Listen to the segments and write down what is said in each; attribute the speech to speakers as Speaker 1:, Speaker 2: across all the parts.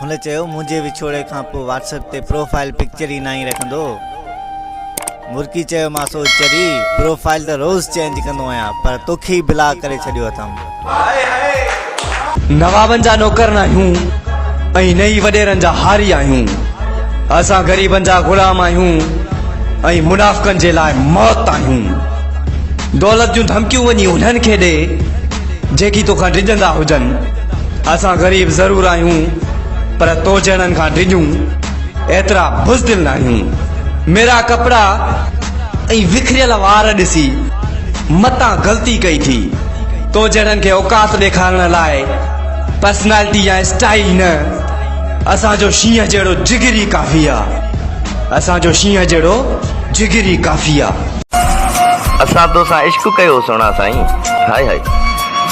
Speaker 1: هن چيو منهنجي وڇوڙي کان پوء واٽس ايپ تي پروفائيل پڪچر ئي ناهين رکندو. مرڪي چيومانس او چري، پروفائيل ته روز چينج ڪندو آهيان پر توکي ئي بلاڪ ڪري ڇڏيو اٿم.
Speaker 2: نوابن جا نوڪر ناهيون ۽ نه ئي وڏيرن جا هاري آهيون. اسان غريبن جا غلام آهيون ۽ منافقن جي لاء موت آهيون. دولت جون ڌمڪيون وڃي انهن کي ڏي جيڪي توکان ڊڄندا هجن. اسان غريب ضرور آهيون پر تو جهڙن کان ڊڄون ايترا بزدل ناهيون. ميرا ڪپڙا ۽ وکريل وار ڏسي متان غلطي ڪئي ٿي. تو جهڙن کي اوقات ڏيکارڻ لاء پرسنالٽي يا اسٽائيل نه اسان جو شينهن جهڙو جگر ئي ڪافي آ. اسان جو شينهن جهڙو جگر ئي ڪافي آ.
Speaker 3: اسان توسان عشق ڪيو سهڻا سائين هائي هائي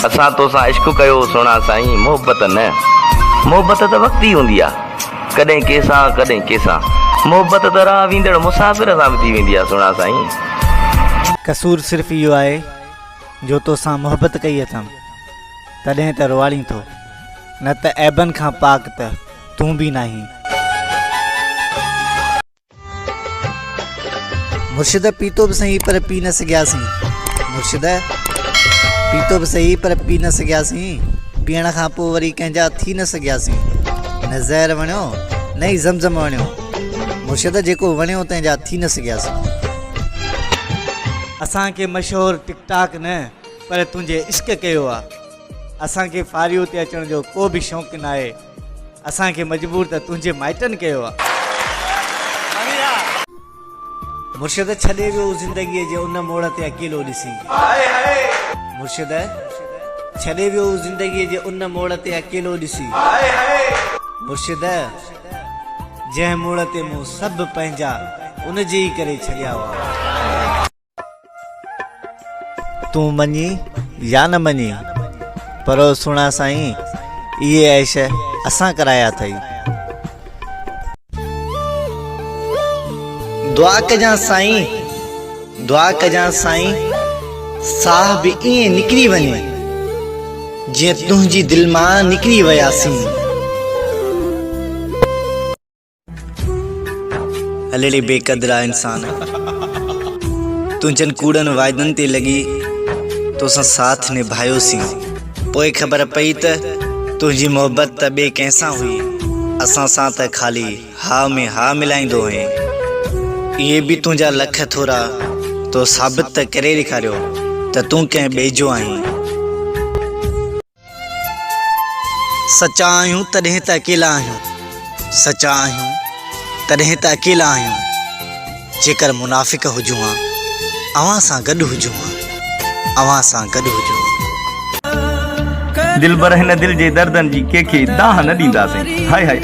Speaker 3: اسان توسان عشق ڪيو سهڻا سائين محبت نه محبت ته وقتي هوندي آ ڪڏهن ڪنهن سان ڪڏهن ڪنهن سان محبت ته راهه ويندڙ مسافر سان به ٿي ويندي آ سهڻا سائين.
Speaker 1: قصور صرف اهو آهي جو توسان محبت ڪئي اٿم تڏهن ته روئاڙين ٿو نه ته عيبن کان پاڪ ته تون به ناهين. مرشد پيتو به سهي پر پي نه سگهياسين مرشد پيتو به سهي پر پي نه سگهياسين پيئڻ کان پوء وري ڪنهن جا ٿي نه سگهياسين نه زهر وڻيو نه ئي زمزم وڻيو مرشد جيڪو وڻيو تنهن جا ٿي نه سگهياسين. اسان کي مشهور ٽڪ ٽاڪ نه پر تنهنجي عشق ڪيو آ اسان کي فاريو تي اچڻ جو ڪو به شوق ناهي. اسان کي مجبور ته تنهنجي مائٽن ڪيو آ. مرشد ڇڏي ويو زندگيء جي ان موڙ تي اڪيلو ڏسي. مرشد ڇڏي ويو زندگيء جي ان موڙ تي اڪيلو ڏسي. مرشد جنهن موڙ تي مون سڀ پنهنجا ان جي ئي ڪري ڇڏيا هئا. تون مڃين يا نه مڃين پر او سهڻا سائين اهي عيش اسان ڪرايا اٿئي. دعا ڪجان سائين دعا ڪجان سائين ساهه به ائين نڪري وڃي جيئن تنهنجي دل مان نڪري وياسين. هلڙي بي قدرا انسان تنهنجن ڪوڙن واعدن تي لڳي توسان ساٿ نڀايوسين پوء خبر پئي ته تنهنجي محبت ته ٻئي ڪنهن سان هئي اسان سان ته خالي ها ۾ ها ملائيندو هئين اهي به تنهنجا لک ٿورا تو ثابت ته ڪري ڏيکاريو ته تون ڪنهن ٻئي جو آهين. سچا آهيون تڏهن ته اڪيلا آهيون سچا آهيون تڏهن ته اڪيلا آهيون جيڪر منافق هجون ها اوهان سان گڏ هجون ها اوهان سان گڏ هجون ها.
Speaker 3: دلبر هن دل جي دردن جي ڪنهن کي دانهن نه ڏينداسين هائي هائي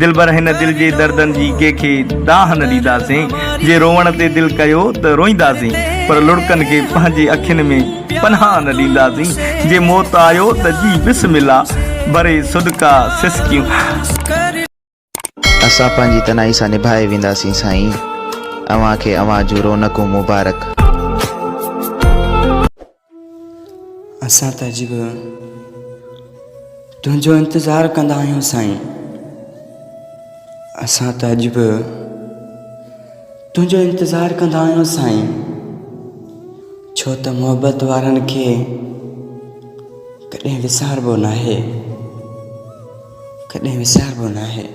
Speaker 3: دلبر هن دل جي دردن جي ڪنهن کي دانهن نه ڏينداسين جي روئڻ تي دل ڪيو ته روئينداسين پر لڙڪن کي پنهنجي اکين ۾ پناهه نه ڏينداسين، جي موت آيو ته جي بسم الله، ڀري سڏڪا سسڪيون.
Speaker 4: اسان پنهنجي تنهائي سان نڀائي وينداسين سائين اوهان کي اوهان جون رونقون مبارڪ.
Speaker 5: اسان ته اڄ به تنهنجو انتظار ڪندا آهيون سائين اسان ته اڄ به تنهنجو انتظار ڪندا آهيون سائين ڇو ته محبت وارن کي ڪڏهن وساربو ناهي ڪڏهن وساربو ناهي.